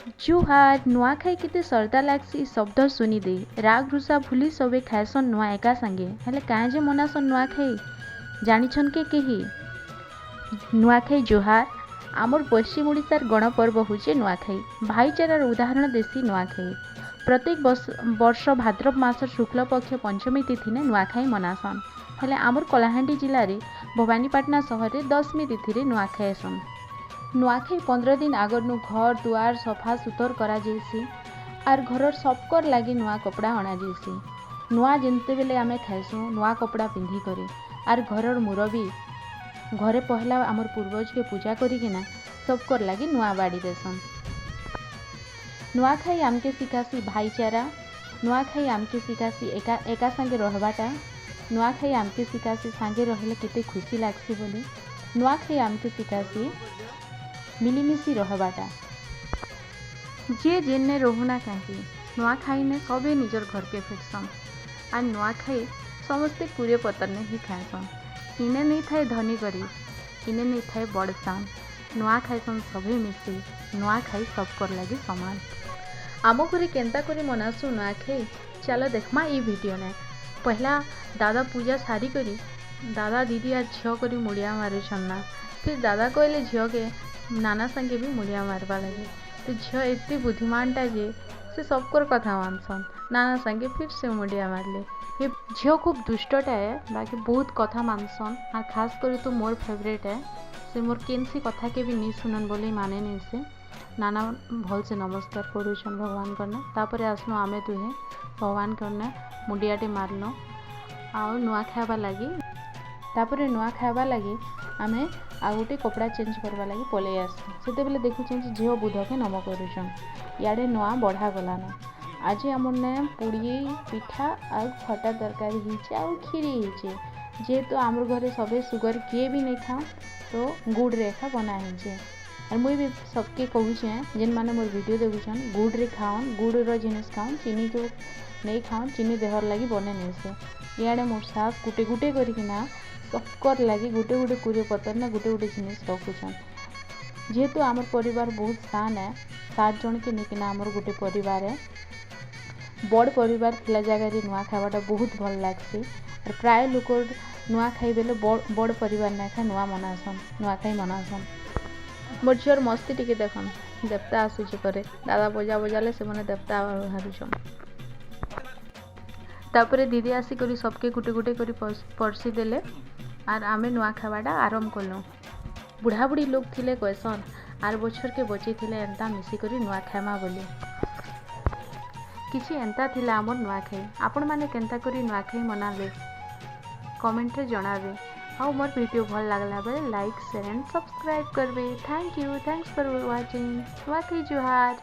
ଜୁହାର। ନୂଆଖାଇ କେତେ ଶ୍ରଦ୍ଧା ଲାଗ୍ସି ଇ ଶବ୍ଦ ଶୁନି ଦେଇ। ରାଗ୍ ରୁଷା ଭୁଲି ସବେ ଖାଏସନ୍ ନୂଆ ଏକା ସାଙ୍ଗେ। ହେଲେ କାଏଁ ଯେ ମନାସନ୍ ନୂଆଖାଇ, ଜାଣିଛନ୍ କେ କେହି? ନୂଆଖାଇ ଜୁହାର। ଆମର୍ ପଶ୍ଚିମ ଓଡ଼ିଶାର ଗଣପର୍ବ ହଉଛେ ନୂଆଖାଇ। ଭାଇଚାରାର ଉଦାହରଣ ଦେସି ନୂଆଖାଇ। ପ୍ରତ୍ୟେକ ବର୍ଷ ଭାଦ୍ରବ ମାସର ଶୁକ୍ଲ ପକ୍ଷ ପଞ୍ଚମୀ ତିଥିନେ ନୂଆଖାଇ ମନାସନ୍। ହେଲେ ଆମର୍ କଳାହାଣ୍ଡି ଜିଲ୍ଲାରେ ଭବାନୀପାଟଣା ସହରରେ ଦଶମୀ ତିଥିରେ ନୂଆ ଖାଏସନ୍। ନୂଆଖାଇ 15 ଦିନ ଆଗରନୁ ଘର ଦୁଆର ସଫା ସୁତର କରାଯାଇସି ଆର୍ ଘରର ସବକର୍ ଲାଗି ନୂଆ କପଡ଼ା ଅଣାଯାଇସି। ନୂଆ ଯେତେବେଲେ ଆମେ ଖାଏସୁଁ ନୂଆ କପଡ଼ା ପିନ୍ଧିକରି, ଆର୍ ଘରର ମୁରବୀ ଘରେ ପହଲା ଆମର୍ ପୂର୍ବଜକେ ପୂଜା କରିକିନା ସବକର୍ ଲାଗି ନୂଆ ବାଡ଼ି ଦେସନ୍। ନୂଆଖାଇ ଆମକେ ଶିଖାସି ଭାଇଚାରା। ନୂଆଖାଇ ଆମକେ ଶିଖାସି ଏକା ଏକା ସାଙ୍ଗେ ରହବାଟା। ନୂଆଖାଇ ଆମକେ ଶିଖାସି ସାଙ୍ଗେ ରହିଲେ କେତେ ଖୁସି ଲାଗ୍ସି ବୋଲି। ନୂଆଖାଇ ଆମକେ ଶିଖାସି ମିଲିମିଶି ରହବାଟା। ଯିଏ ଯେନେ ରହୁନା କାହିଁକି, ନୂଆଖାଇନେ ସବେ ନିଜର ଘରକେ ଫେରସନ୍ ଆର୍ ନୂଆଖାଇ ସମସ୍ତେ କୁରେ ପତରନେ ହିଁ ଖାଏସନ୍। ଇନେ ନେଇ ଥାଏ ଧନୀ ଗରିବ, ଇନେ ନେଇ ଥାଏ ବଡ଼ ସାନ। ନୂଆ ଖାଇସନ୍ ସଭେ ମିଶି, ନୂଆଖାଇ ସବକର୍ ଲାଗି ସମାନ। ଆମ ଘରେ କେନ୍ତା କରି ମନାସୁଁ ନୂଆଖାଇ, ଚାଲ ଦେଖ୍ମା ଇ ଭିଡ଼ିଓନେ। ପହଲା ଦାଦା ପୂଜା ସାରି କରି ଦାଦା, ଦିଦି ଆର୍ ଝିଅ କରି ମୁଡ଼ିଆ ମାରୁଛନ୍ ନା। ଫିର୍ ଦାଦା କହିଲେ ଝିଅକେ ନାନା ସାଙ୍ଗେ ବି ମୁଡ଼ିଆ ମାରବା ଲାଗି। ତ ଝିଅ ଏତେ ବୁଦ୍ଧିମାନଟା ଯେ ସେ ସବକର୍ କଥା ମାନସନ୍। ନାନା ସାଙ୍ଗେ ଫିର୍ ସେ ମୁଣ୍ଡିଆ ମାରଲେ। ଏ ଝିଅ ଖୁବ୍ ଦୁଷ୍ଟଟା ଏ, ବାକି ବହୁତ କଥା ମାନସନ୍। ଆର୍ ଖାସ୍ କରି ତ ମୋର୍ ଫେଭରେଟ୍ ଏ। ସେ ମୋର୍ କେନ୍ସି କଥାକେ ବି ନି ଶୁନନ୍ ବୋଲି ମାନେ ନି ସେ। ନାନା ଭଲସେ ନମସ୍କାର କରୁଛନ୍ ଭଗବାନଙ୍କର୍ନେ। ତାପରେ ଆସ୍ଲୁ ଆମେ ଦୁହେଁ ଭଗବାନଙ୍କର୍ନେ ମୁଣ୍ଡିଆଟେ ମାରଲୁ ଆଉ ନୂଆ ଖାଇବା ଲାଗି। ତାପରେ ନୂଆ ଖାଇବା ଲାଗି ଆମେ ଆଉ ଗୋଟେ କପଡ଼ା ଚେଞ୍ଜ କରବା ଲାଗି ପଲେଇ ଆସ୍ଲୁ। ସେତେବେଲେ ଦେଖୁଛେଁ ଯେ ଝିଅ ବୁଧକେ ନମ କରୁଛନ୍। ଇଆଡ଼େ ନୂଆ ବଢ଼ା ଗଲାନ। ଆଜି ଆମର୍ ନେ ପୁଡ଼ି ପିଠା ଆଉ ଖଟା ତରକାରୀ ହେଇଛେ ଆଉ କ୍ଷୀରି ହେଇଛେ। ଯେହେତୁ ଆମର୍ ଘରେ ସବେ ସୁଗର କିଏ ବି ନେଇ ଖାଉଁ, ତ ଗୁଡ଼ରେ ଏକା ବନା ହେଇଛେ। ଆର୍ ମୁଇଁ ବି ସବକେ କହୁଛେଁ, ଯେନ୍ମାନେ ମୋର୍ ଭିଡ଼ିଓ ଦେଖୁଛନ୍, ଗୁଡ଼ରେ ଖାଉନ୍, ଗୁଡ଼ର ଜିନିଷ୍ ଖାଉନ୍, ଚିନିକୁ ନେଇ ଖାଉନ୍। ଚିନି ଦେହର୍ ଲାଗି ବନେ ନେଇସେ। ଇଆଡ଼େ ମୋର୍ ଶାଶ୍ ଗୁଟେ ଗୁଟେ କରିକିନା ସବକର୍ ଲାଗି ଗୁଟେ ଗୁଟେ କୁରେ ପତରନେ ଗୁଟେ ଗୁଟେ ଜିନିଷ୍ ରଖୁଛନ୍। ଯେହେତୁ ଆମର୍ ପରିବାର ବହୁତ ସାନ୍ ଏ, ସାତ ଜଣକେ ନେଇକିନା ଆମର୍ ଗୋଟେ ପରିବାର ଏ। ବଡ଼ ପରିବାର ଥିଲା ଜାଗାରେ ନୂଆ ଖାଇବାଟା ବହୁତ ଭଲ୍ ଲାଗ୍ସି। ଆର୍ ପ୍ରାୟ ଲୋକର୍ ନୂଆ ଖାଇ ବେଲେ ବଡ଼ ପରିବାର ନେଖା ନୂଆ ମନାସନ୍, ନୂଆଖାଇ ମନାସନ୍। ମୋର୍ ଝିଅର ମସ୍ତି ଟିକେ ଦେଖନ୍। ଦେବତା ଆସୁଛେ ପରେ ଦାଦା ବଜା ବଜାଲେ ସେମାନେ ଦେବତା ବାହାରୁଛନ୍। ତାପରେ ଦିଦି ଆସିକରି ସବକେ ଗୁଟେ ଗୁଟେ କରି ପରସି ଦେଲେ ଆର୍ ଆମେ ନୂଆ ଖାଇବାଟା ଆରମ୍ଭ କଲୁ। ବୁଢ଼ା ବୁଢ଼ୀ ଲୋକ୍ ଥିଲେ କହେସନ୍, ଆର୍ ବଛରକେ ବଚେଇଥିଲେ ଏନ୍ତା ମିଶିକରି ନୂଆ ଖାଇମା ବୋଲି। କିଛି ଏନ୍ତା ଥିଲା ଆମର୍ ନୂଆଖାଇ। ଆପଣମାନେ କେନ୍ତା କରି ନୂଆଖାଇ ମନାବେ, କମେଣ୍ଟରେ ଜଣାବେ। ଆଉ ମୋର୍ ଭିଡ଼ିଓ ଭଲ୍ ଲାଗଲା ବେଲେ ଲାଇକ୍, ସେୟାର ଆଣ୍ଡ ସବସ୍କ୍ରାଇବ୍ କରିବେ। Thank you, thanks for watching. Nuakhai Johar.